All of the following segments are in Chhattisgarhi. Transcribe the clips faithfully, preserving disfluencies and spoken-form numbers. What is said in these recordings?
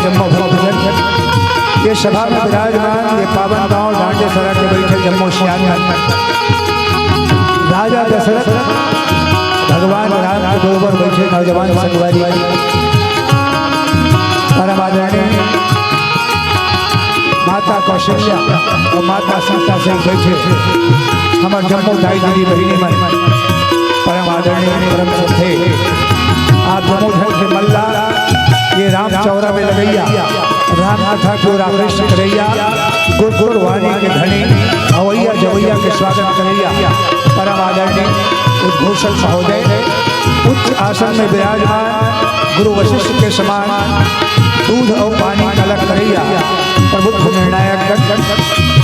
जम्मो भक्तजन, ये सभा में विराजमान, ये पावन गांव डांडेसरा के बैठे जम्मो सियान मन, राजा दशरथ भगवान राम के बरोबर बैठे नौजवान संगवारी, परम आदरणीय माता कौशल्या अउ माता सीता संग बैठे हमर जम्मो दाई दीदी बहिनी मन, परम आदरणीय परम श्रद्धेय आप जम्मो झन के मल्ला, ये राम चौरा में लगइया, राम कथा के ओर आकृष्ट करइया, गुर गुर वाणी के धनी, अवइया जवइया के स्वागत करइया, परम आदरणीय उद्घोषक महोदय, उच्च आसन में विराजमान गुरु वशिष्ठ के समान दूध अउ पानी कलक करइया, प्रबुद्ध निर्णायक गण,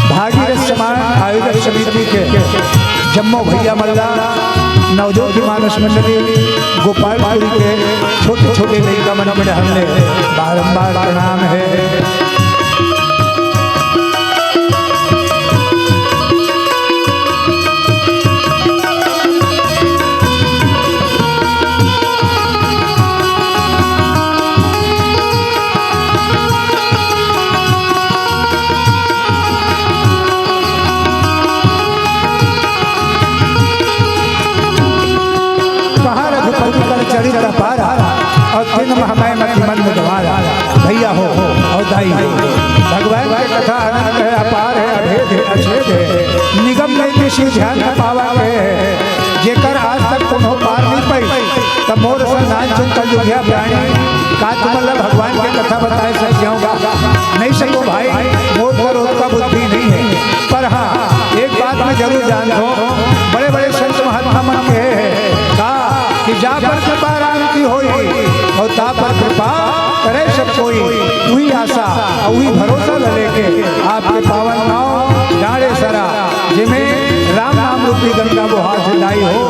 भागीरथ समान आयोजक समिति के जम्मो भैया मल्ला, नवज्योति मानस मंडली, गोपालपुरी के छोटे छोटे लइका मन के हमले बारंबार प्रणाम हे। कहा रघुपति कर चरित अपारा, अउ तिन मह मति मंद गवारा। भैया हो अउ दाई हो, भगवान के कथा अनंत हे, अपार हे, अभेद हे, अछेद हे, निगम नहीं किसी ध्यान न पावा के, जेकर आज तक कोनो पार नहीं पाई, त मोर असन नानचुन कलयुगिया प्राणी, का तुमन ला भगवान के कथा बताए सक जाऊंगा? नहीं सको भाई, मोर कर ओतका बुद्धि नहीं हे। पर हाँ, एक बात मैं जरूर जानथों, बड़े बड़े संत महात्मा मन कहे हे का कि जा पर कृपा राम की होई, अउ ता पर कृपा करे सब कोई। उही आशा अउ उही भरोसा ल लेके आपके पावन गांव डांडेसरा, जेमे राम नाम रूपी गंगा बोहात हे दाई हो,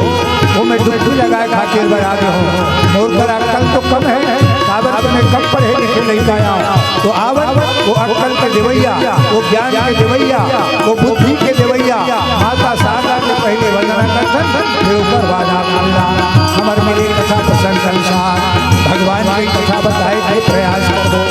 ओमे डुबकी लगाए खातिर बर आगे हों। मोर कर अक्कल तो कम हे, काबर के मैं कम पढ़े लिखे लइका आंव, तो आवत वो अक्कल के देवइया, वो ज्ञान के देवइया, वो बुद्धि के देवइया माता शारदा के पहले वंदना करथन, फिर ओकर बाद आप हमला हमर मिले कथा प्रसंग के अनुसार भगवान के कथा बताए के प्रयास करबो।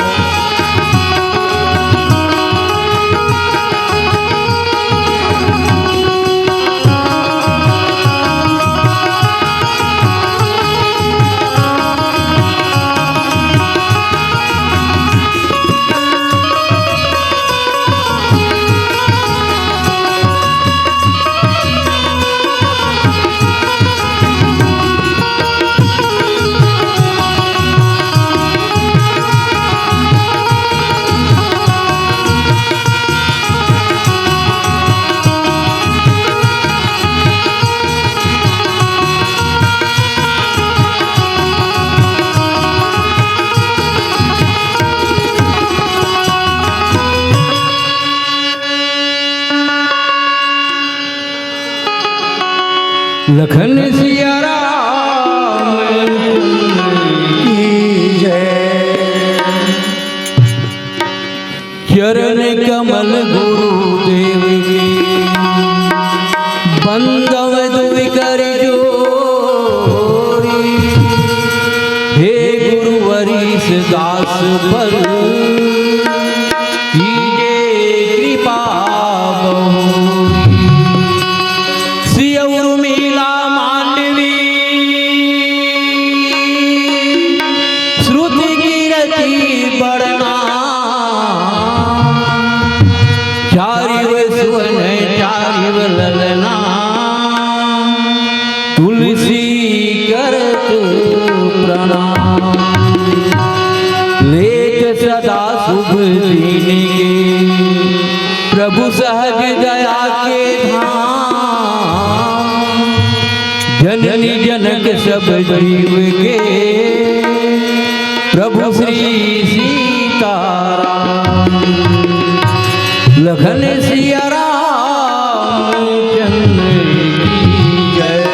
लखन सिया राम की जय। चरण कमल गुरुदेव के, बंदव दुइ कर जोड़ी। हे गुरुवरिस दास पर कीजे कृपा बहुरी। सिय उर्मिला मांडवी श्रुति कीरति बरना। चारिव सुवन चारिव ललना तुलसी करत प्रणाम। लेत सदा शुभ दिन के प्रभु सहज दया के धाम। जननी जनक सब जीव के प्रभु श्री सीताराम। लखन सिया रामचंद्र की जय।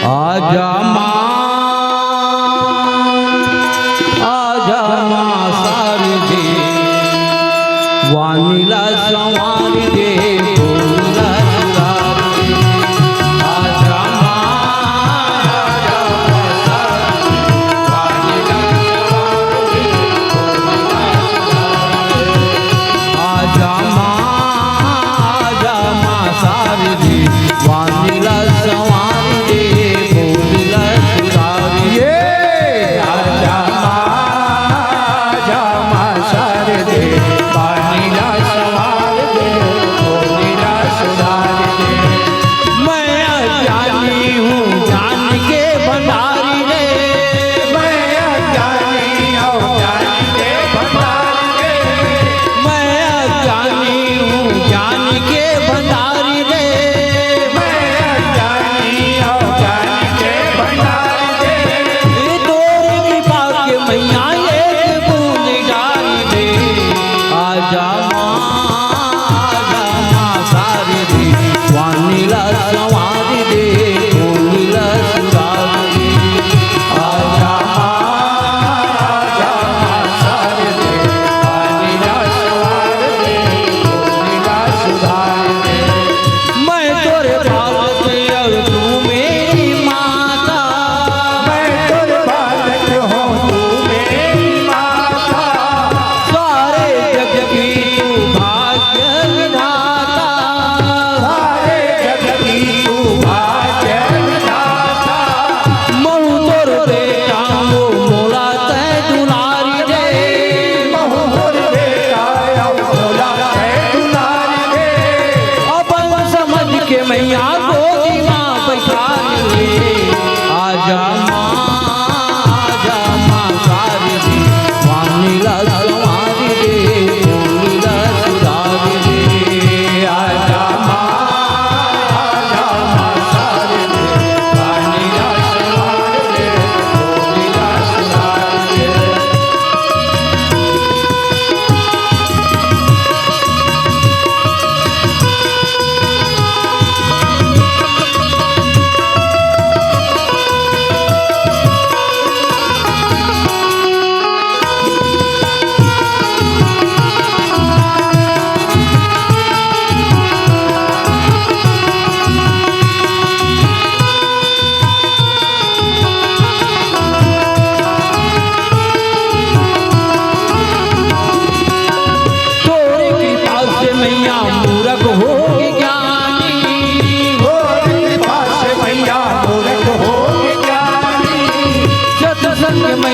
आजा माँ, आजा माँ शारदे, वाणी ला संवार दे, बोल ला जुगार दे। आजा माँ, आजा माँ शारदे, वाणी ला संवार दे।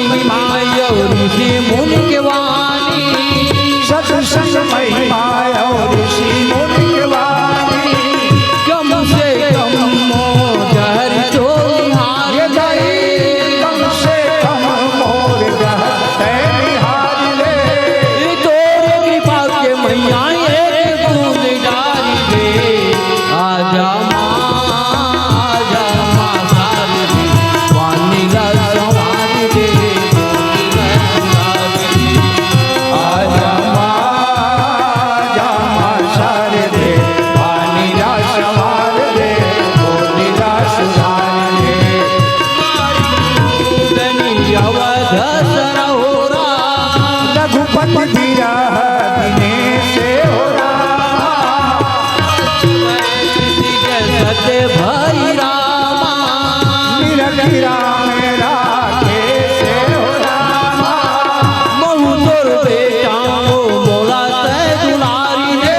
महिमा अउ ऋषि मुनि के वाणी। सत्संग महिमा अउ ऋषि मुनि के वाणी। कम से कम मोर डहर तो निहार ले। कम से कम मोर डहर तैं निहार ले। तोर कृपा के मैया एक बूंद डार दे। आजा माँ, आजा माँ शारदे, वाणी ला संवार दे। आजा माँ, आजा माँ शारदे, वाणी ला संवार दे, बोली ला सुधार दे। मारी कुंदनी अवध सरहोरा। रघुपति बिरह दिने से हो रामा। सत्य भाई रामा। मिलत राम राखे से हो रामा। महु तोर बेटा ओ मोला तै दुलारी रे।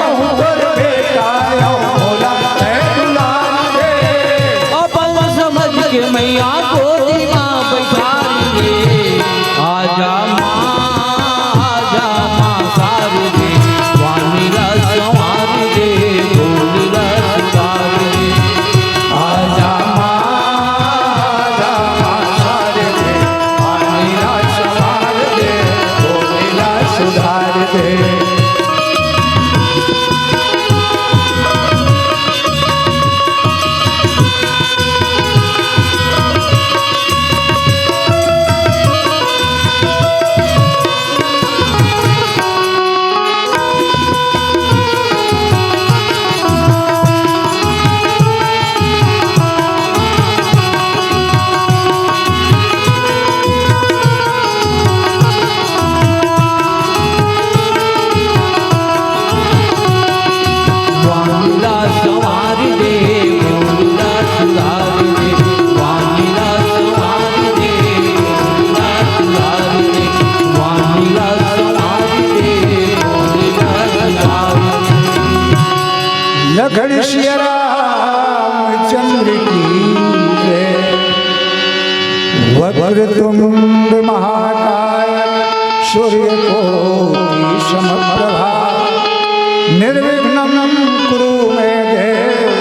महु तोर बेटा ओ मोला तै दुलारी रे। अपन समझ के मैया गोदी मा बैठारी रे। आजा माँ, आजा माँ शारदे, वाणी ला संवार दे, बोली ला सुधार दे। आजा माँ, आजा माँ शारदे, वाणी ला संवार दे, बोली ला सुधार दे। वाणी ला संवार दे, बोली ला सुधार दे। वाणी ला संवार दे, बोली ला सुधार दे। वाणी ला संवार दे, बोली ला सुधार दे। लखन सिया रामचंद्र की जय। वक्रतुंड महाकाय सूर्यकोटि समप्रभा। निर्विघ्नं कुरु मे देव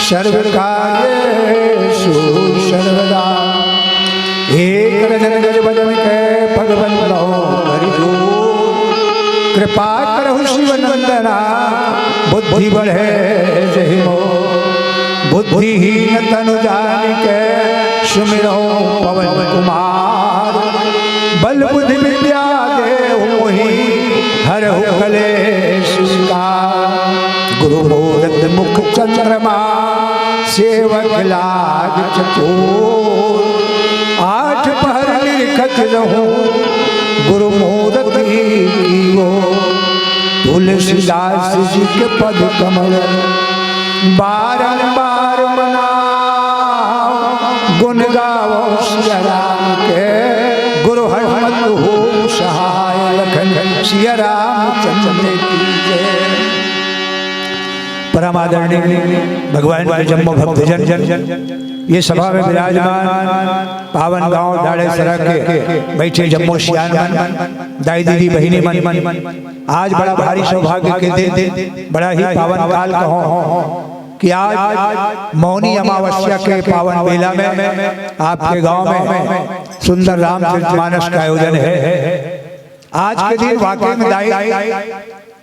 सर्वकार्येषु सर्वदा। एक रजन गज बदन के पग बन लहो करि जोर। कृपा करहु शिव नंदना बुद्धि बढ़े जहि मोर। बुद्धिहीन तनु जानिके सुमिरहु पवन कुमार। बल बुद्धि विद्या देहु मोहि हरहु कलेश विकार। गुरु मूरत मुख चंद्रमा सेवक लाग चकोर। आठ पहर निरखत रहूं गुरु मूरत ही की ओर। तुलसीदास जी के पद कमल बारंबार मनाओ। गुण गाओ सिया राम के गुरु हनुमत हो सहाय। लखन सिया रामचंद्र की जय। परम आदरणीय भगवान के जम्मो भक्तजन, ये सभा में विराजमान पावन गांव दाड़ेसरा के बैठे जम्मो सियान मन, दाई दीदी बहिनी मन, आज बड़ा भारी सौभाग्य के दिन, बड़ा ही पावन काल कहो कि आज मौनी अमावस्या के पावन बेला में आपके गांव में सुंदर रामचरित मानस का आयोजन है। आज के दिन वाकई में दाई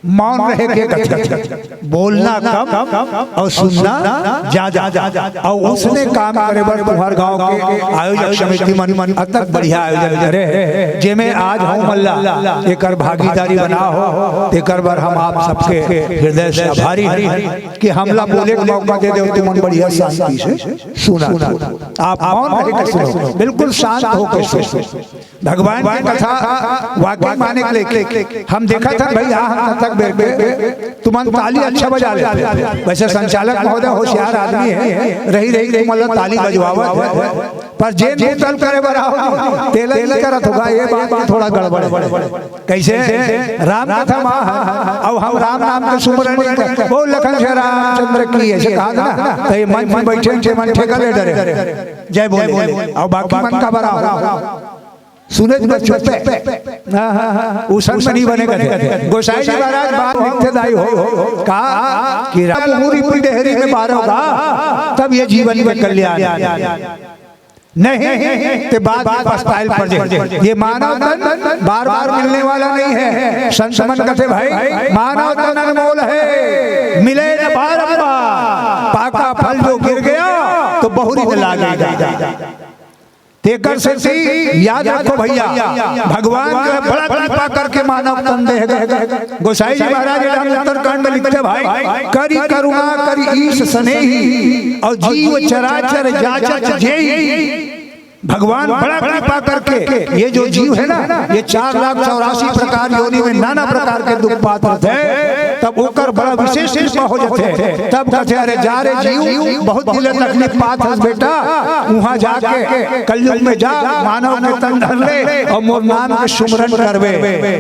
मौन रहे के कथे, बोलना कम अउ सुनना ज्यादा। अउ उसने काम करे बर तुम्हर गांव के आयोजक समिति मन अतक बढ़िया आयोजन करे हे, जेमे आज हूं मल्ला एकर भागीदारी बना हो, तेकर बर हम आप सबके हृदय से आभारी हन कि हमला बोले के मौका दे देव, तुमन बढ़िया शांति से सुना। आप मौन रहे के सुनो, बिल्कुल शांत होके सुनो। भगवान के कथा वाकई माने के लेके हम देखत हन भई, आ हम कथा बेर के तुमन ताली अच्छा बजा लेते। वैसे संचालक महोदय होशियार आदमी हे, रहि रहि के तुमन ला ताली बजवावत हे, पर जेन कुतल करे बर आव, तेला नइ करत होगा, ये बात में थोड़ा गड़बड़ हे। कइसे? राम कथा मा, अउ हम राम नाम के सुमरन नइ कर, बोल लखन सिया रामचंद्र की, अइसे कहा था ना, त ये मंच में बइठे हे, मन ठेका ले डरे। जय बोले। अउ बाकी मन का बराबर सुने तो चुप हे। हाँ, हाँ, हाँ, हाँ। उ संत नइ बने कथे। गोसाई जी महाराज बात लिखथे दाई हो, का कि राम मुहुरी पुरी डेहरी में बारोगा, तब ये जीवन में कल्याण। नहीं, ते बाद में पछताए ल पड़ जाए। ये मानव तन बार-बार मिलने वाला नहीं है। संत मन कथे, भाई, मानव तन अनमोल है, मिले न बारंबार। पाका फल जो गिर गया, तो बहुरी न लागेगा। तेकर सेती याद रखो भइया, भगवान जो हे बड़ा कृपा करके मानव तन दे हे। गोसाई जी महाराज एला उत्तरकांड में लिखथे भाई, करि करुणा करि ईस सनेही, अउ जीव चराचर जाचत जेही। भगवान बड़ा कृपा करके ये जो जीव हे ना, ये चार लाख चौरासी प्रकार योनि में नाना प्रकार के दुख पात रथे, तब ओकर बड़ा विशेष कृपा हो जाथे। तब कथे, अरे जा रे जीव, बहुत दिल तकलीफ पात हस बेटा, उहाँ जाके कलयुग में जा, मानव के तन धर ले अउ मोर नाम के सुमरन करबे।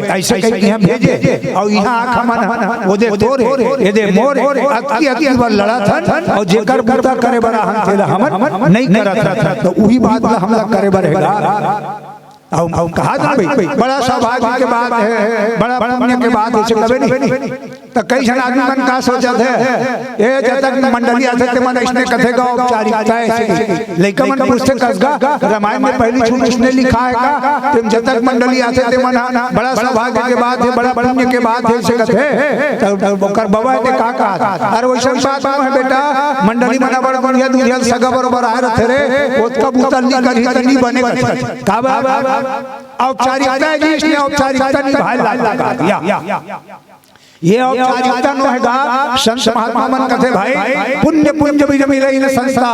अइसे कहिके इहाँ भेजे अउ इहाँ आँख मन ओदे तोरे, एदे मोरे, अतकी अतकी बर लड़त हन अउ जेकर बूता करे बर आहन तेला हमन नइ करत हन। त उही बात ला हमला करे बर हे गा। अउ, अउ कहा था भाई, बड़ा सौभाग्य के बात हे, बड़ा पुण्य के बात हे, अइसे कबे नहीं। त कई झन आदमी मन का सोचत हे, ए, जतक मंडली आथे, ते मन अइसने कथे गा, औपचारिकता हे, अइसे। लइका मन पूछथे, कस गा, रामायण में पहिली छूट अइसने लिखाय हे का? ते जतक मंडली आथे, ते मन ह, बड़ा सौभाग्य के बात हे, बड़ा पुण्य के बात हे, अइसे कथे। त ओकर बबा हे, ते का कहा? अरे, वइसन बात नोहे बेटा, मंडली मन बड़ बढ़िया, दुरिहा सगा बरोबर आय रथे रे, ओतका बूता नइ करही, त नइ बने कथे। का बात? औपचारिकता हे जी, अइसने औपचारिकता निभाय ला लगा दिया। ये औपचारिकता नोहे गा, संत महात्मा मन कथे भाई, पुण्य पुंज बिन मिलइ न संस्था,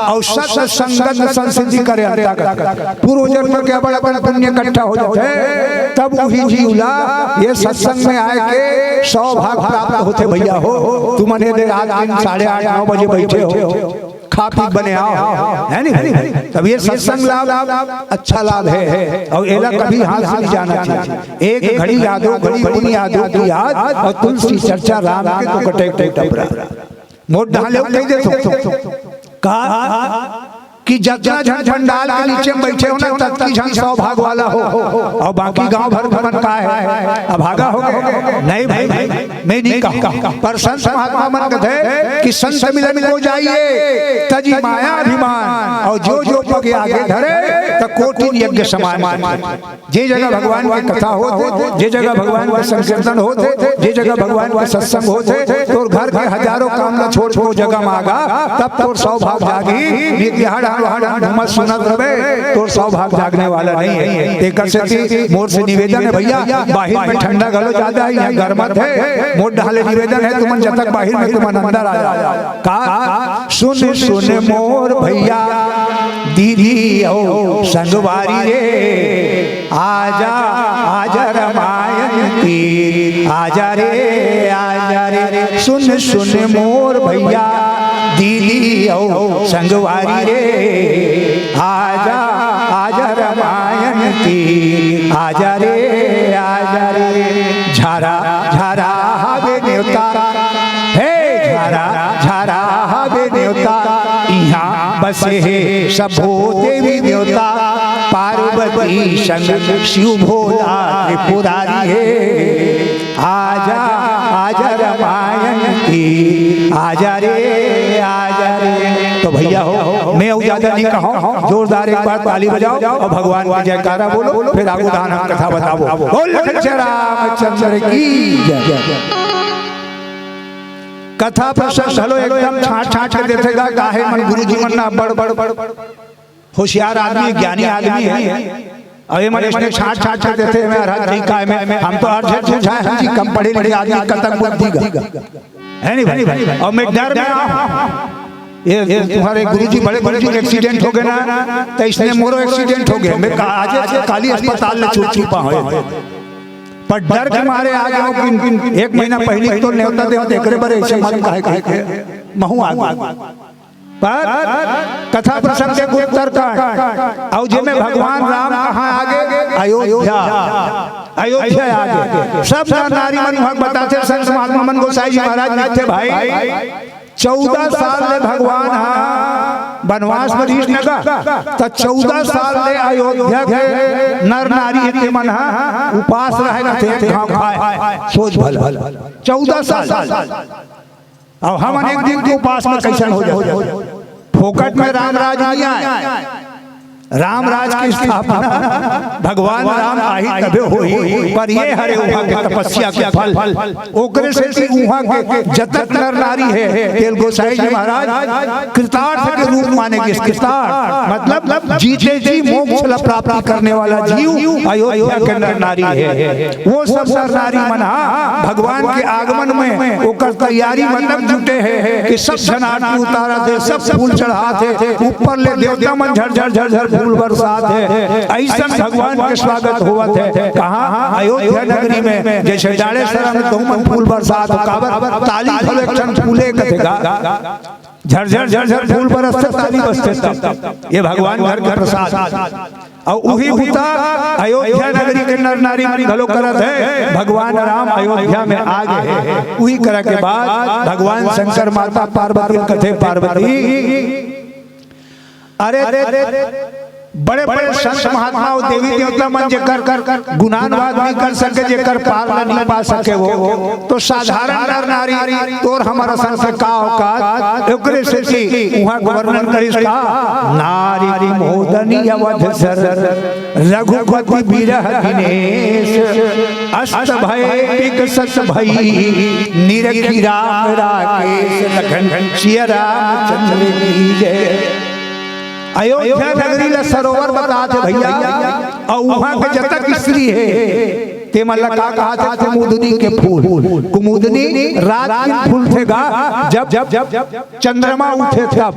अउ सत संगत संसिद्धि करे अंतागत। पूर्व जन्म के बड़ अकन पुण्य इकट्ठा हो जाथे, तब उही जीव ला ये सत्संग में आय के सौभाग प्राप्त होथे भइया हो। तुमन एदे रात दिन साढ़े आठ नौ बजे बइठे हो, खा पी बने आव, हे नी? तब ये सत्संग लाभ अच्छा लाभ हे, अउ एला कभी हाथ से नइ जाना चाहिए। एक घड़ी यादो, घड़ी अपनी यादों की याद, अउ तुलसी चर्चा राम के तो कटे कोट अपराध। मोर डहले कहि देथों का कि जतना झन पंडाल के नीचे में बइठे हो ना, ततकी झन सौभाग वाला हो, अउ बाकी गांव भर के मन का हे, अभागा हो गे। नहीं भाई, मैं नइ कहूं, पर संत महात्मा मन कथे कि संत मिलन को जाइए, तजी माया अभिमान, अउ जो जो पग आगे धरे, त कोटिन यज्ञ समान। जे जगह भगवान के कथा होथे, जे जगह भगवान के संकीर्तन होथे, जे जगह भगवान के सत्संग होथे, तोर घर के हजारों काम ला छोड़ के ओ जगह म आगा, तब तोर सौभाग जागही। नइ ते इहाँ डहन उहाँ डहन घूमत सुनत रहिबे, तोर सौभाग जागने वाला नइ हे। तेकर सेती मोर से निवेदन हे भइया, बाहिर में ठंडा घलो जादा हे, इहाँ गरमत हे। मोर डहन ले निवेदन हे, तुमन जतक बाहिर में, तुमन अंदर आ जाव। का सुन सुन मोर भइया, दीदी अउ संगवारी रे, आजा आजा रमायन तीर, आजा रे आजा रे। सुन सुन मोर भइया, दीदी अउ संगवारी रे, आजा आजा रमायन तीर, आजा रे आजा रे। झरा झरा हवे नेवता, हे झरा झरा हवे नेवता, इहाँ बसे हे सबो देवी देवता, पार्वती संग शिव भोला त्रिपुरारी हे। आजा आजा रमायन तीर, आजा रे आजा रे। तो भइया हो, मैं अउ जादा नइ कहंव, जोरदार एक बार ताली बजाव अउ भगवान के जयकारा बोलो, फेर आगू डहन हम कथा बताबो। बोल लखन सिया रामचंद्र की जय। कथा प्रसंग घलो एकदम छांट छांट के देथे गा, काहे मन गुरुजी मन ना बड़ बड़ बड़ होशियार आदमी, ज्ञानी आदमी हे। अउ ये मन अइसने छांट छांट के देथे, मैं हर तरीका में, हम तो हर झन बुझाय हन जी, कम पढ़े लिखे आदमी कतक बुद्धि गा। हे नी भाई? अउ मैं डर में आंव। ये तुम्हारे गुरुजी, बड़े गुरुजी के accident हो गे ना, त अइसने मोरो accident हो गे। मैं का-, आज काली अस्पताल ले छूट चुका हंव। पर डर के मारे आ गए हो कि एक महीना पहले तो नेवता देव, एकरे बर ऐसे मत कहे, कहे के महू आ गए। पर कथा प्रसंग के उत्तरकांड, अउ जेमे भगवान राम कहाँ आ गए? अयोध्या। अयोध्या आ गए। सब नर नारी मन वहाँ बताथे, संत महात्मा मन, गोसाई जी महाराज लिखथे, भाई, चौदह साल ले भगवान हा बनवास में रहिस न गा, त चौदह साल ले अयोध्या के नर नारी हे ते मन हा उपास रहे, कथे घाव खाए, सोच भला, चौदह साल। अब हमन एक दिन के उपास में कैसन हो जाए? फोकट में राम राज नहीं आए। राम राज की स्थापना भगवान राम आही तबे होही, पर ये हरे उहाँ के तपस्या के फल। ओकरे सेती उहाँ के जतक नर नारी हे, तेल गोसाई जी महाराज कृतार्थ के रूप माने गिस। कृतार्थ मतलब जीते जी मोक्ष ला प्राप्ति करने वाला जीव अयोध्या के नर नारी हे। वो सब नर नारी मन हा भगवान के आगमन में ओकर तैयारी मतलब जुटे हे कि सब झन आरती उतारथे, सब फूल चढ़ाथे, ऊपर ले देवता मन झर झर झर झर फूल बरसाथे। अइसन भगवान के स्वागत होवत हे। कहाँ? अयोध्या नगरी में। जैसे डाड़े सरन तो मन फूल बरसात हो, काबर? ताली घलो एक ठन फूले कथे गा। झर झर झर झर फूल बरसथे, ताली बजथे तब। ये भगवान घर के प्रसाद। अउ उही बुता अयोध्या नगरी के नर नारी मन घलो करत हे। भगवान राम अयोध्या में आ गए हे। उही करे के बाद भगवान शंकर माता पार्वती ल कथे, पार्वती, अरे, बड़े-बड़े संत महात्मा अउ देवी देवता मन जेकर गुणानुवाद नहीं कर सके, जेकर पार ला नहीं पा सके, वो तो साधारण नर नारी तोर हमर असन से का औकात? ओकरे सेती उहाँ के वर्णन करिस का, नारी मोदनी अवध सर, रघुपति बिरह दिनेश, अष्ट भय विकसत भई, निरखी राम राकेश, लखन सिया रामचंद्र की जय। अयोध्या नगरी ला सरोवर बताथे भैया, अउ उहाँ के जतक स्त्री हे, ते मन ला का कहाथे? कुमुदनी के फूल। कुमुदनी रात के फूलथे गा, जब चंद्रमा उठे तब।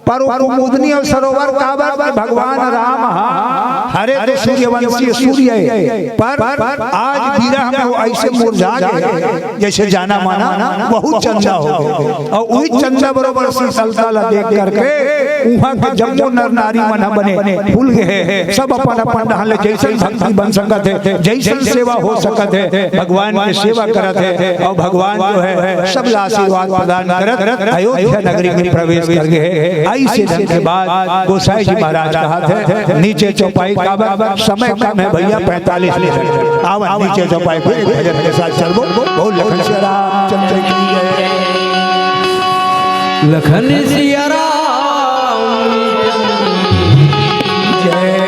पर वो कुमुदनी अउ सरोवर काबर के भगवान राम हा हरे तो सूर्यवंशी सूर्य हे, पर आज बिरह में वो ऐसे मुरझा गए, जैसे जाना माना बहुत चंदा हो गए। अउ उही चंदा बरोबर शीतलता ला देख करके उहाँ के जम्मो नर नारी मन ह बने फूल गए हे। सब अपन अपन डहन ले जैसन भक्ति बन सकत हे, जैसन सेवा हो सकत हे, भगवान के सेवा करत हे। अउ भगवान जो हे सब ला आशीर्वाद प्रदान करत अयोध्या नगरी में प्रवेश कर गए हे। अइसे ढंग के बाद गोसाई जी महाराज कहत हे, नीचे चौपाई काबर, समय कम हे भैया, पैंतालीस मिनट। आवन नीचे चौपाई पे एक भजन के साथ चलबो। बोल लखन सिया रामचंद्र की जय। लखन सिया राम जय।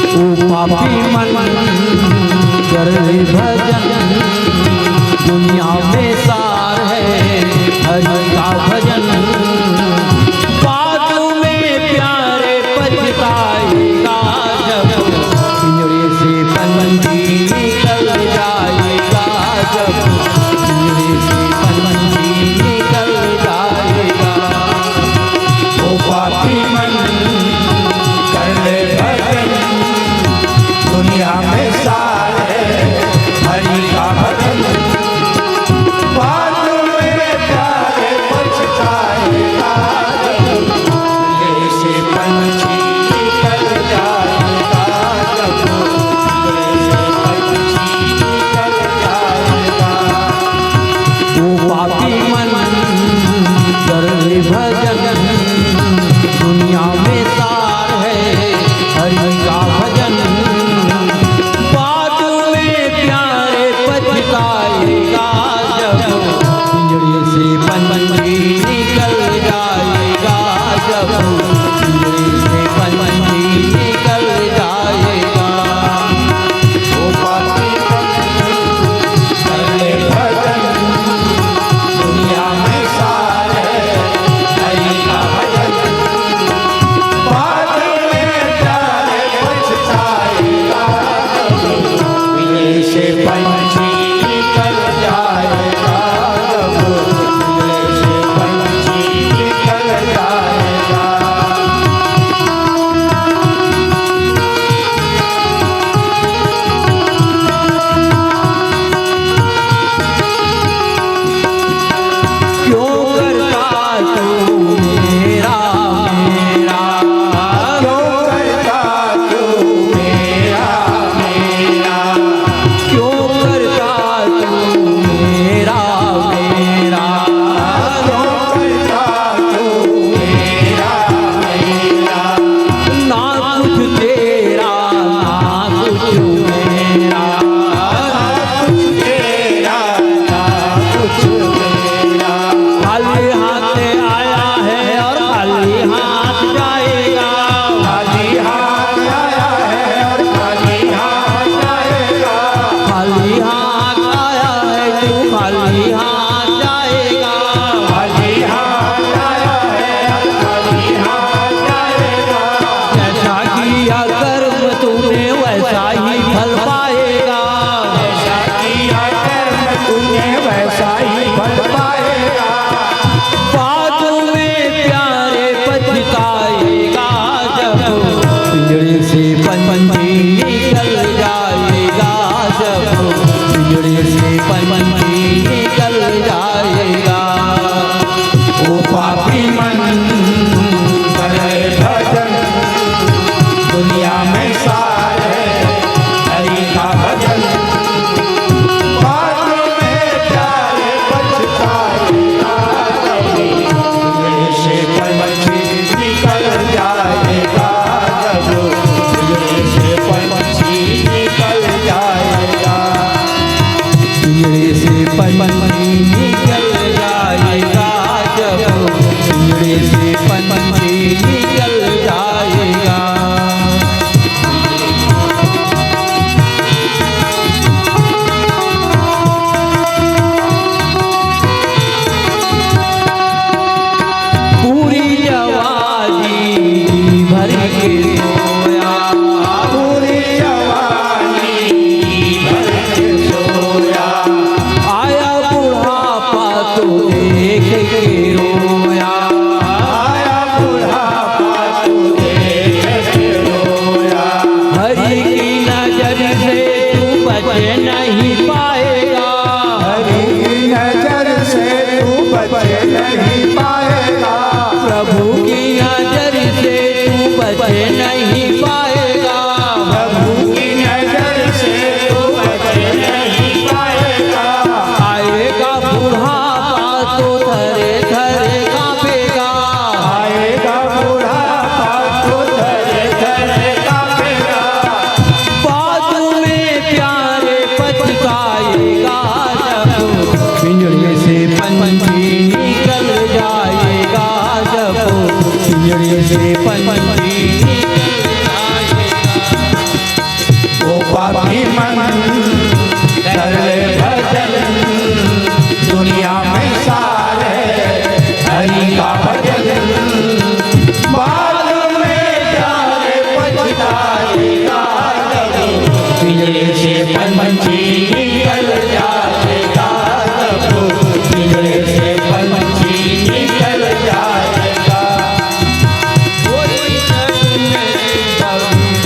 ओ पापी मन कर ले भजन, दुनिया में सार है हरि का भजन। बाद में प्यारे पछताएगा जब पिंजरे से पंछी निकल जाएगा, जब पिंजरे से पंछी निकल जाएगा। ओ पापी मन कर ले भजन, दुनिया में सार है हरि का भजन। बाद में प्यारे पछताएगा जब, जैसे पंछी निकल जाएगा जब, जैसे पंछी निकल जाएगा। ओ पापी मन कर ले भजन, दुनिया में सार है हरि का भजन। बाद में प्यारे पछताएगा जब, पिंजरे से पंछी निकल जाएगा जब, पिंजरे से से पंछी निकल जाएगा। वो पापी मन कर ले भजन, दुनिया में सारे हरि का भजन। बाद में जाने पछताएगा जब पिंजरे से पंछी निकल जाएगा, जब पिंजरे से पंछी निकल जाएगा। कोई नहीं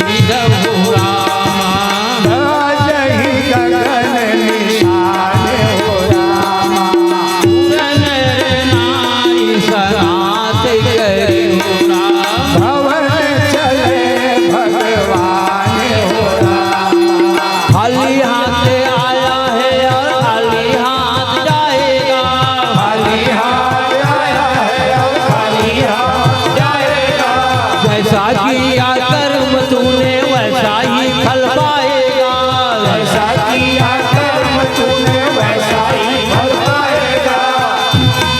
विधव रामा। राजही गगन निशान हो रामा। पूरन नारी सनाथ करियो राम। भवन चले भगवान हो रामा। खाली हाथ आया है और खाली हाथ जाएगा। खाली हाथ आया है और खाली हाथ जाएगा। जैसा किया कर्म तूने वैसा ही फल पाएगा। जैसा किया कर्म तूने वैसा ही फल पाएगा।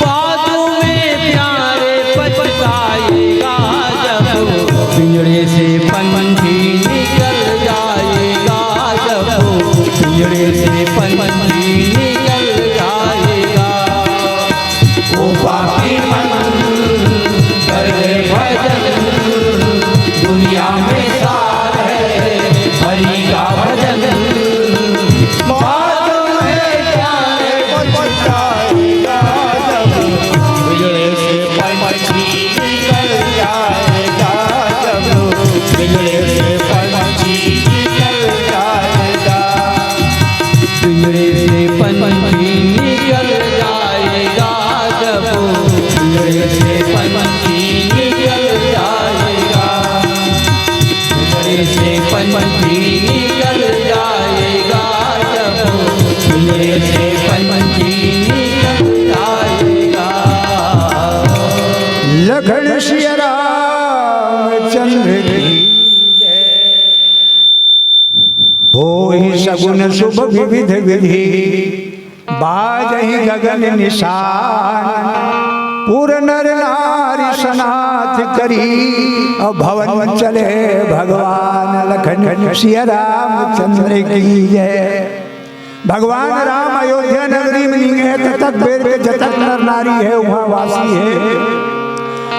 बाद में प्यारे पछताएगा जब पिंजरे से पंछी निकल जाएगा, जब पिंजरे से पंछी निकल जाएगा। वो पापी मन कर ले भजन, दुनिया में सार है हरि का भजन। बाद में प्यारे पछताएगा जब पिंजरे से पंछी निकल जाएगा, जब पिंजरे से पंछी निकल जाएगा। पिंजरे से पंछी निकल जाएगा जब, पिंजरे से पंछी निकल जाएगा। पिंजरे से पंछी निकल जाएगा जब, पिंजरे से पंछी निकल जाएगा। लखन सिया रामचंद्र की जय। होई सगुन शुभ विविध विधि, बाजहि गगन निशान। पुर नर नारी सनाथ करी, अउ भवन चले भगवान। लखन सिया रामचंद्र की जय। भगवान राम अयोध्या नगरी में निंगे हे, ततक बेर के जतक नर नारी हे, उहाँ वासी हे।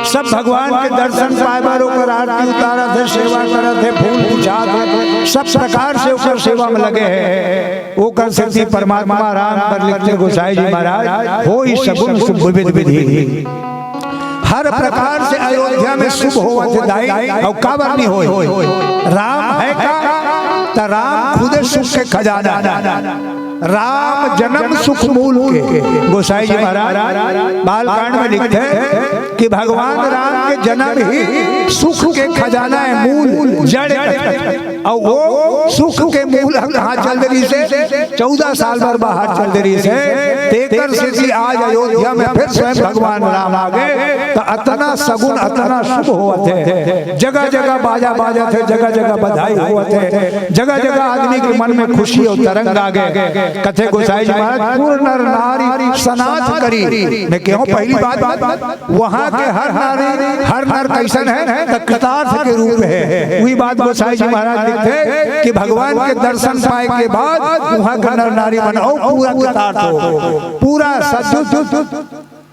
सब भगवान के दर्शन पाए बर ओकर आरती उतारत हे, सेवा करत हे, फूल बिछात हे, सब प्रकार से ओकर सेवा में लगे हे। ओकर सेती परमात्मा राम बर लिखथे गोसाई जी महाराज, होई सगुन शुभ विविध विधि। हर प्रकार से अयोध्या में शुभ होवत हे दाई, अउ काबर नहीं होई? राम हे का? त राम खुदे सुख के खजाना। राम जन्म सुख मूल के। गोसाई जी महाराज बालकांड में लिखथे कि भगवान राम के जन्म ही सुख के खजाना हे, मूल जड़ हे। अउ वो सुख के मूल ह कहाँ चल दे रहिस हे? चौदह साल बर बाहर चल दे रहिस हे। तेकर सेती आज अयोध्या में फिर स्वयं भगवान राम आ गे, त अतना सगुन, अतना शुभ होवत हे। जगह जगह बाजा बाजत हे, जगह जगह बधाई होवत हे, जगह जगह आदमी के मन में खुशी अउ तरंग आ गे। कथे गोसाई जी महाराज, पुर नर नारी सनाथ करी। मैं कहूँ पहली बात, वहाँ के हर नारी, हर नर कैसन हे? त कृतार्थ के रूप हे। वही बात गोसाई जी महाराज लिखथे कि भगवान के दर्शन पाए के बाद वहाँ के नर नारी मन अउ पूरा कृतार्थ हो, पूरा सद्बुद्ध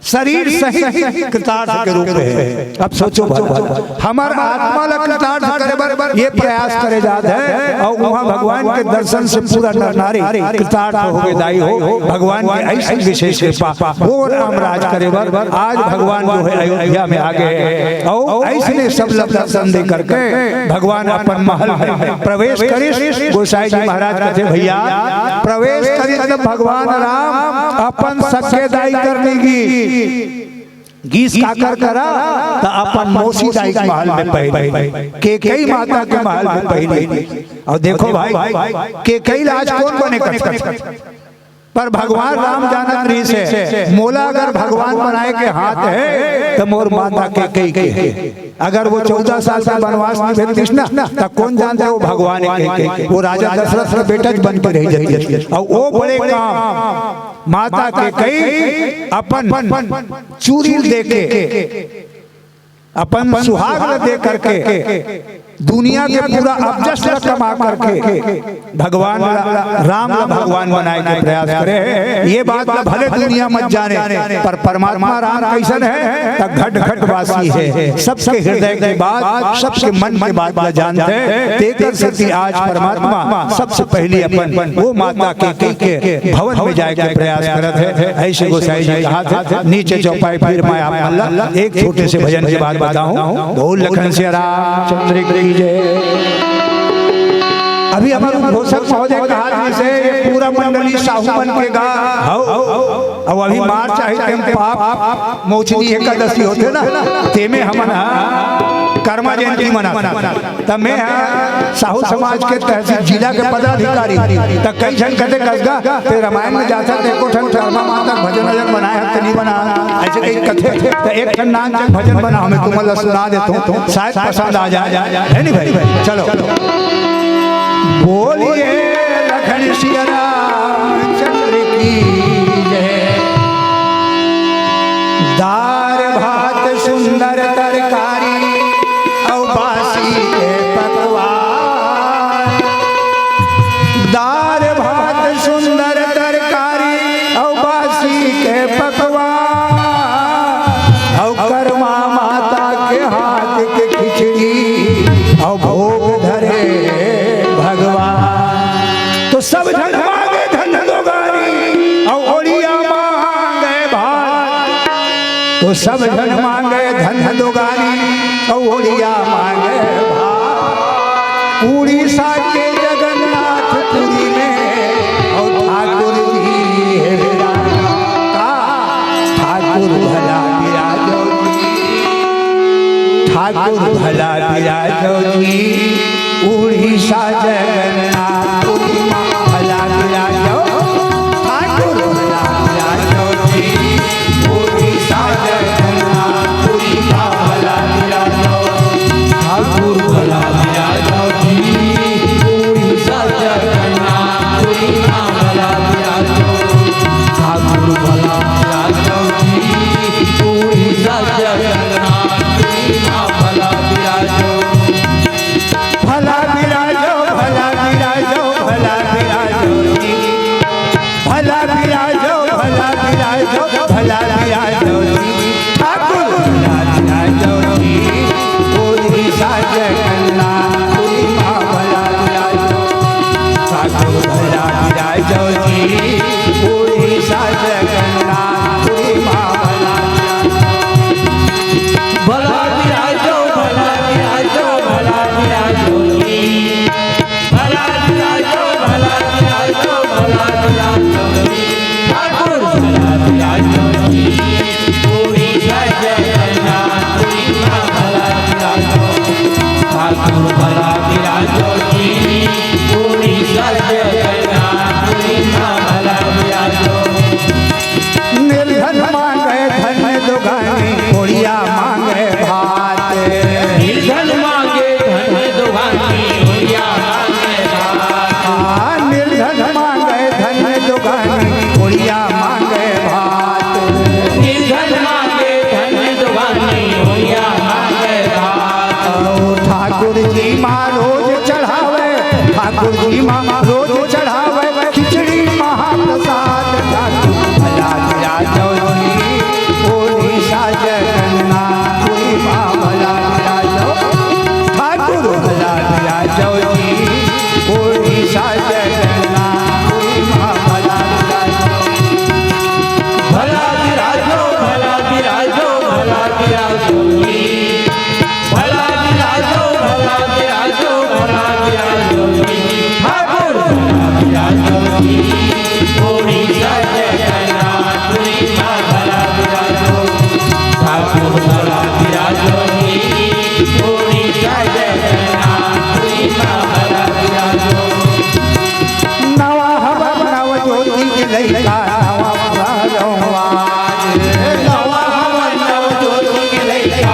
शरीर सहित कृतार्थ के रूप हे। अब सोचो भगवान, हमर आत्मा ला कृतार्थ करे बर ये प्रयास करे जात हे, अउ वहाँ भगवान के दर्शन से पूरा नर नारी कृतार्थ हो गे दाई हो। भगवान के ऐसी विशेष कृपा, वो राम राज करे बर आज भगवान जो हे अयोध्या में आ गे हे, अउ ऐसने सब ला दर्शन दे करके भगवान अपन महल में प्रवेश करिस। गोसाई जी महाराज कथे, भैया, प्रवेश करिस त भगवान राम अपन सगे दाई कर निंगिस। गिस काकर करा? त अपन मौसी दाई के महल में पहिली, केकई माता के महल में पहिली। अउ देखो भाई, केकई ला आज कोन बने कथे? पर भगवान राम जानत रहिस हे, मोला अगर भगवान बनाए के हाथ हे, त मोर माता केकई के हे। अगर वो चौदह साल के बनवास में भेजतिस ना, त कोन जानथे वो भगवान हे केकई के। वो राजा दशरथ के बेटा बन के रह जातिस। अउ वो बड़े काम माता केकई अपन चूरी दे के अपन सुहाग ल दे करके, दुनिया के पूरा अपजस ल कमा करके भगवान ला, राम ला भगवान बनाए के प्रयास करे हे। ये बात ला भले दुनिया मत जाने, पर परमात्मा राम कइसन हे, त घट घट वासी हे, सबके हृदय के बात, सबके मन के बात ला जानथे। तेकर सेती आज परमात्मा सबसे पहिली अपन वो माता कैकेयी के भवन में जाए के प्रयास करत हे। अइसे गोसाई जी कहत हे, नीचे चौपाई फिर मैं आप मन ला एक छोटे से भजन के बाद बताहूँ। बोल लखन सिया रामचंद्र की जय। अभी हमर उद्घोषक महोदय कहत हे, ये पूरा मंडली साहू मन के गा हव। अउ अभी मार्च आही, तेम पाप मोचनी एकादशी होथे ना, तेमे हमन ह कर्मा जयंती मनाथन। त मैं ह साहू समाज के तहसील जिला के पदाधिकारी, त कई झन कथे, "कसगा, ते रामायण में जाथस, त एको ठन कर्मा माता के भजन वजन बनाए हस, त नइ बना।" अइसे कई कथे, त एक ठन नान जन भजन बना, मैं तुमन ला सुना देथों, शायद पसंद आ जाए, हे नी भाई? चलो। बोलिए लखन सिया रामचंद्र की जय। दार भात सुंदर तरकारी अउ बासी के पकवान। दार भात सुंदर तरकारी अउ बासी के पकवान। अउ कर्मा माता के हाथ के खिचड़ी अउ भोग धरे भगवान। तो सब झन मांगे धन दो गारी अउ ओड़िया मांगे भात। तो सब झन मांगे धन दो गारी अउ ओड़िया मांगे भात। उड़ीसा के जगन्नाथपुरी में अउ ठाकुर जी हे विराज। का ठाकुर भला विराजो जी, ठाकुर भला विराजो जी, उड़ीसा जगन्नाथपुरी में भला विराजो, ठाकुर भला विराजो जी, उड़ीसा जगन्नाथपुरी में भला विराजो, ठाकुर भला विराजो जी, उड़ीसा जगन्नाथपुरी में भला विराजो, ठाकुर भला विराजो जी, उड़ीसा जगन्नाथपुरी में भला विराजो। भला विराजो, भला विराजो, भला विराजो जी। भला विराजो, भला विराजो, भला विराजो जी। ठाकुर भला विराजो जी। उड़ीसा जगन्नाथपुरी में भला विराजो। ठाकुर भला विराजो जी। उड़ीसा जगन्नाथपुरी में भला विराजो। भला विराजो, भला विराजो, भला विराजो जी। भला विराजो, भला विराजो, भला विराजो जी। ठाकुर भला विराजो जी। उड़ीसा जगन्नाथपुरी में भला विराजो। ठाकुर भला विराजो जी। उड़ीसा जगन्नाथपुरी में भला विराजो। निर्धन मांगे धन दुगानी, ओड़िया मांगे भात। निर्धन मांगे धन दुगानी, ओड़िया मांगे भात। हाँ, निर्धन मांगे धन दुगानी, ओड़िया मांगे भात। निर्धन मांगे धन दुगानी, ओड़िया मांगे भात। ओ ठाकुर जी माँ रोज चढ़ावे, ठाकुर जी माँ रोज चढ़ावे, खिचड़ी महाप्रसाद। ठाकुर भला विराजो जी, उड़ीसा जगन्नाथपुरी में भला विराजो। ठाकुर भला विराजो जी, उड़ीसा जगन्नाथपुरी में भला विराजो। भला विराजो, भला विराजो, भला विराजो जी। भला विराजो, भला विराजो, भला विराजो जी। ठाकुर भला विराजो जी। उड़ीसा जगन्नाथपुरी में भला विराजो। ठाकुर भला विराजो जी। उड़ीसा जगन्नाथपुरी में भला विराजो। नवा हवा नव ज्योति के लइका, नवा भला नवा। नवा हवा नव ज्योति के लइका,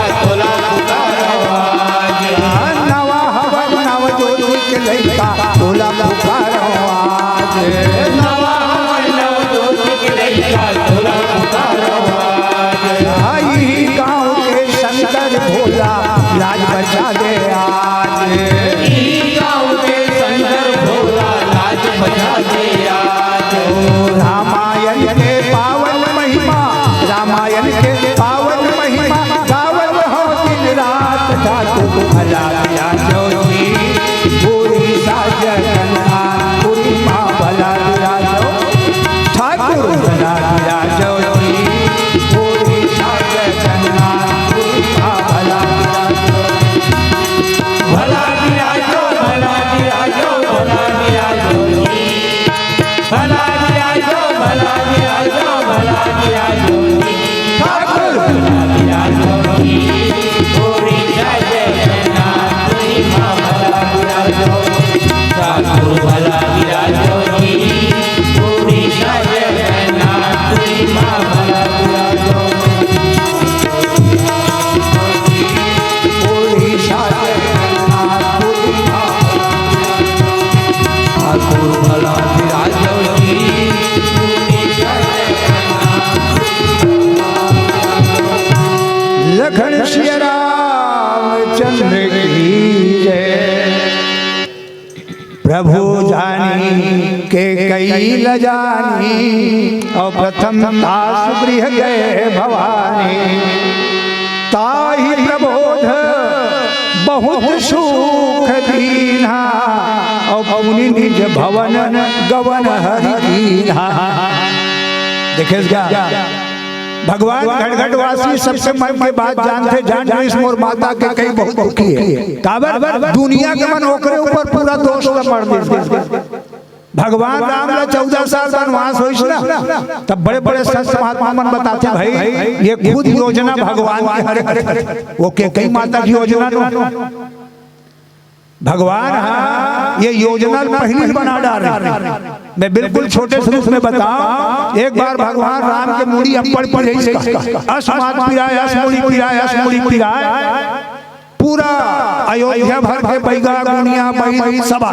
लखन सिया रामचंद्र की जय। प्रभु जानी केकई ल जानी, अउ प्रथम तासु गृह गए भवानी। ताहि प्रबोध बहुत सुख दीन्हा, अउ पुनि निज भवन गवन हरि कीन्हा। देखेस का? भगवान घटघटवासी सबसे मन के बात जानथे, जान रहिस मोर माता केकई बहुत दुखी हे। काबर? दुनिया के मन ओकरे ऊपर पूरा दोष ल मढ़ दिस। भगवान राम ला चौदह साल वनवास होइस ना, तब बड़े-बड़े संत महात्मा मन बताथे, भाई, ये खुद योजना भगवान के हरे, वो केकई माता के योजना नोहे। भगवान ह ये योजना ल पहिली बना डारे। मैं बिल्कुल छोटे स्वरूप में बतावंव, एक बार भगवान राम के मुड़ी अब्बड़ पीराइस का, अस माथ पीराय, अस मुड़ी पीराय, अस मुड़ी पीराय, पूरा अयोध्या भर के बइगा, गुनिया, बइरी सब आ,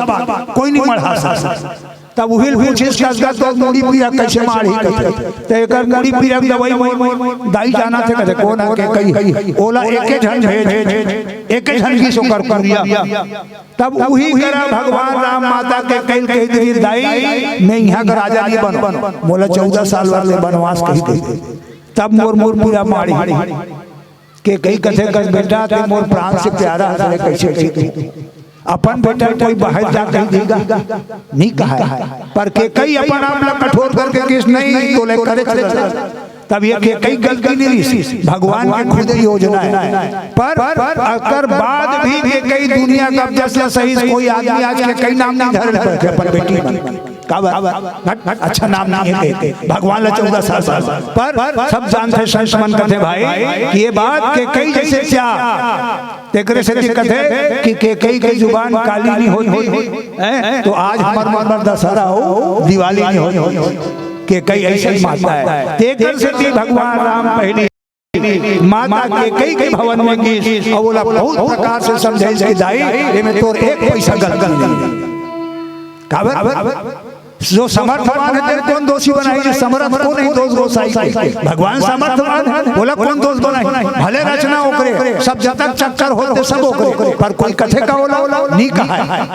कोई नइ मढ़ा सके। तब उही ल पूछिस, "कस गा तोर मुड़ी पीरा कइसे माढ़ही?" कथे, "त एकर मुड़ी पीरा के दवई दाई जानथे।" कथे, "कोन हे?" केकई। "ओला एके झन भेज, एके झन गिस ओकर कुरिया।" तब उही करा भगवान राम माता केकई ल कहि दिस, "दाई, मैं इहाँ के राजा नइ बनों, मोला चौदह साल बर ले वनवास कहि दे, तब मोर मुड़ी पीरा माढ़ही।" केकई कथे, "कस बेटा, तें मोर प्राण से प्यारा हस, ले कइसे कहि दूँ? अपन बेटा कोई बाहिर जा कहि देही गा?" नइ कहय। पर केकई अपन आप ला कठोर करके कहिस, "नहीं, तोले करे चला।" तब ये केकई गलती नइ रहिस, भगवान के खुदे योजना हे। पर अकर बाद भी केकई दुनिया कब्जा से सही कोई आदमी आज केकई नाम नइ धरे ल परथे अपन बेटी मन। काबर? हट, हट, अच्छा नाम नइ हे। भगवान ला चौदह साल, साल। पर सब जानथे, संत मन कथे भाई कि ये बात केकई जइसे त्याग, तेकरे सेती कथे कि केकई के जुबान काली नइ होही, हैं? तो आज हमर मन बर दशहरा हो, दिवाली नइ होही, केकई अइसन माता हे। तेकर सेती भगवान राम पहिली माता केकई के भवन में गिस, अउ ओला बहुत प्रकार से समझाइस कि दाई, एमे तोर एक पइसा गलती नइ हे। काबर? जो समर्थवान हे, तेला कोन दोषी बनाही? जो समर्थ को नहीं दोष गोसाई के। भगवान समर्थवान हे, ओला कोन दोष बनाही? भले रचना ओकरे, सब जतक चक्कर होथे सब ओकरे, पर कोई कथे का ओला? नइ कहय।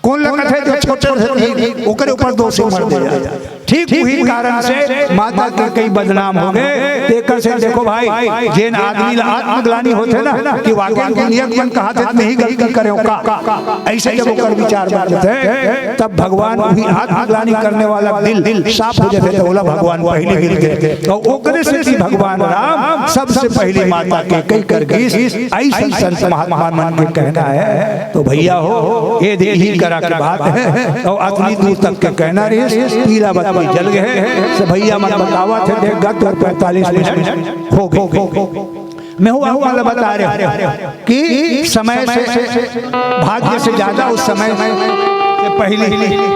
कोन ल कथे? जो छोटे से ओकरे ऊपर दोष मढ़ दे जाय। ठीक उही कारण से माता केकई बदनाम होगे। तेकर से देखो भाई, जेन आदमी ला आत्मग्लानि होथे ना कि वाकई दुनिया के मन कहथे त मेंही गलती करेंव का, अइसे जब ओकर विचार बन जाथे, तब भगवान उही आत्मग्लानि करने वाला दिल साफ हो जाथे, त ओला भगवान पहिली मिलथे। अउ ओकरे सेती भगवान राम सबसे पहिली माता केकई कर गिस, अइसन संत महात्मा मन के कहना हे। तो भइया हो, ये दे इही करा के बात हे, अउ अतनी दूर तक के कहना रहिस, पीला बत्ती जल गे हे, से भइया मन बतावत हे, देख गा तोर पैंतालीस मिनट होगे। मैं हूँ आप मन ल बता रहे हूँ कि समय से, भाग्य से ज्यादा उस समय से पहिली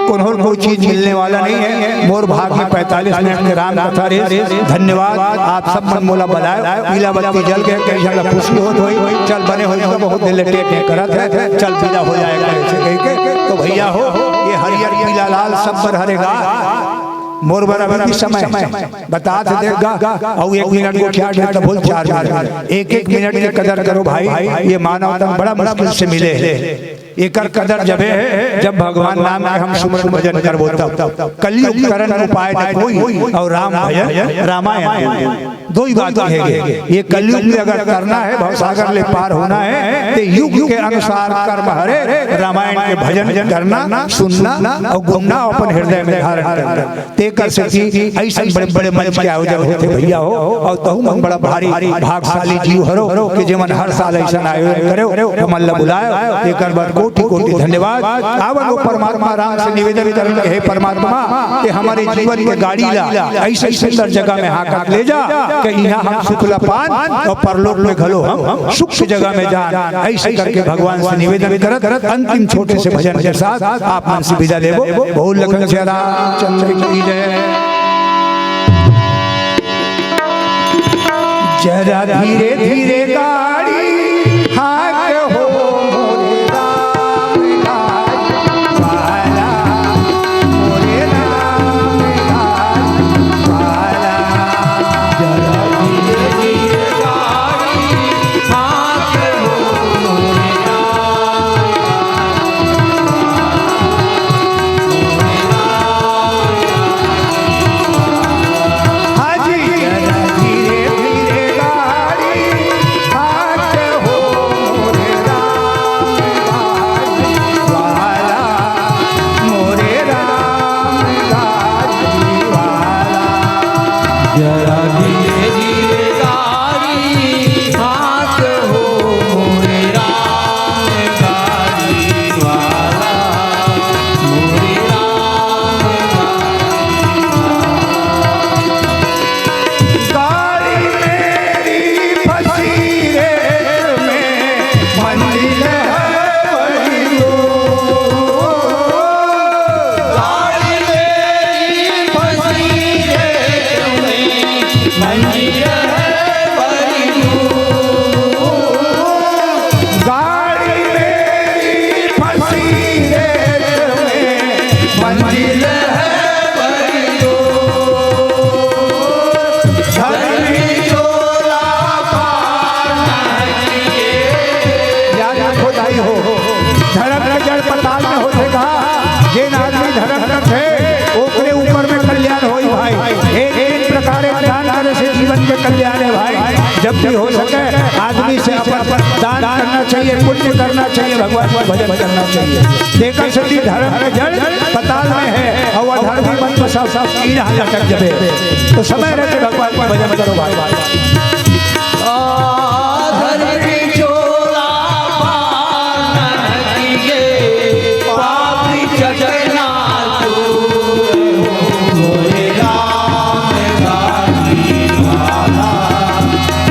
कोनो कोई चीज मिलने वाला नइ हे। मोर भाग में पैंतालीस मिनट के राम कथा रहिस। धन्यवाद, आप सब मन मोला बलाय, पीला बत्ती जल गे, कई झन ला खुशी होत होही, चल बने होही, तो बहुत दिन ले टेट नइ करत हे, चल पीला हो जाय कहिके। तो भइया हो, ये हरियर पीला लाल सब बर हरे गा, मोर बर अभी भी समय हे। बतात देख गा, अउ एक मिनट गोठियात हे त बोल चार मिनट। एक एक मिनट के कदर करो भाई, ये मानव तन बड़ा मुश्किल से मिले हे। एकर कदर जबे हे जब भगवान नाम के हम सुमरन भजन करबो तब। कलयुग करन उपाय न कोई, अउ राम भजन रामायण। दो ही बात हे। ये कलयुग में अगर तरना हे, भवसागर ले पार होना हे, त युग के अनुसार कर्म हरे, रामायण के भजन करना, सुनना अउ गुनना, अपन हृदय में धारण करना। तेकर सेती अइसन बड़े-बड़े मंच के आयोजन होथे भइया हो, अउ तहू मन बड़ा भारी भागशाली जीव हरो कि जेमन हर साल अइसन आयोजन करेव, हमन ल बुलाय, तेकर बर कोटि-कोटि धन्यवाद। आवत वो परमात्मा राम से निवेदन करन के, हे परमात्मा, कि हमरे जीवन के गाड़ी ला अइसे सुंदर जगह में हाँकत ले जा कि इहाँ हम सुख ल पान अउ परलोक में घलो हम सुख के जगह में जान। अइसे करके भगवान से निवेदन करत अंतिम छोटे से भजन के साथ आप मन से विदा लेबो। बोल लखन सिया रामचंद्र की जय। जरा धीरे धीरे गाड़ी हाँक हो मोरे राम लाल बाला, मोरे राम लाल बाला। जरा धीरे धीरे गाड़ी कल्याण है भाई। जब भी हो सके आदमी से अपन दान करना चाहिए, पुण्य करना चाहिए, भगवान का भजन करना चाहिए। देखा सती धर्म का जड़ पताल में है और अधर्मी मन तो सब सब कीड़ा लटक जबे। तो समय रहते भगवान का भजन करो भाई। धरती चोला पान किए, पापी चकना तू मोरे राम गाड़ी वाला,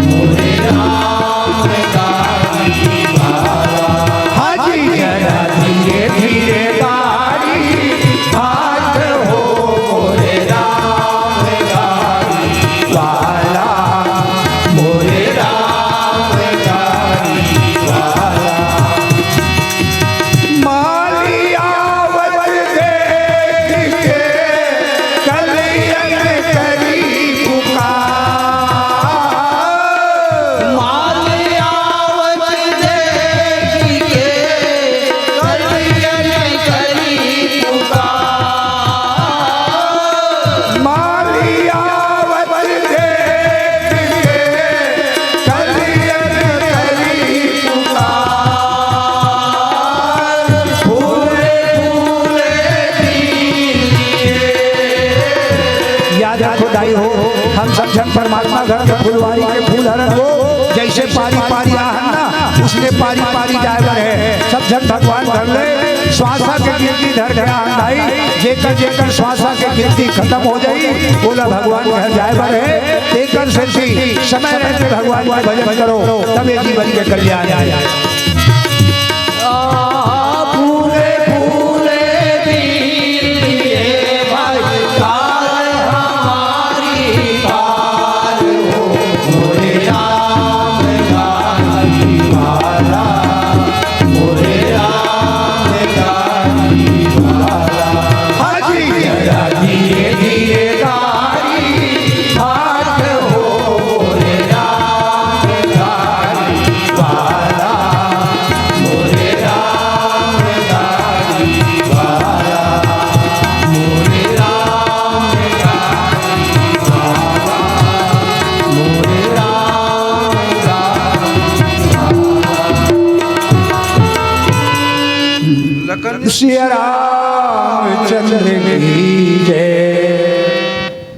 मोरे राम गाड़ी वाला। हाँ जी। जरा धीरे धीरे गाड़ी हाथ हो मोरे राम गाड़ी वाला, मोरे राम गाड़ी वाला। मालिया वत देख के कलियन करी पुकार। मालिया वत देख के कलियन करी पुकार। मालिया वत देख के कलियन करी पुकार। फूले फूले दिल के। याद रखो दाई हो, हम सब झन परमात्मा घर के फुलवारी के फूल हरन हो, जइसे पारी पारी आहन ना, उसने पारी पारी जाए बर हे। सब झन भगवान धर ले, श्वासा के गिनती धर ध्यान दाई, जेकर जेकर श्वासा के गिनती खतम हो जाई, ओला भगवान घर जाए बर हे। तेकर सेती समय रहते भगवान के भजन करो, तब ये जीवन के कल्याण हे। फूले फूले दिल दिए भाई, तार हमारी तार हो, मोरे राम गाड़ी वाला, मोरे राम गाड़ी वाला। हाँ जी। जरा धीरे धीरे गाड़ी हाथ हो मोरे राम गाड़ी वाला, मोरे राम गाड़ी वाला, मोरे राम गाड़ी वाला, मोरे राम गाड़ी वाला। लखन सिया रामचंद्र की जय।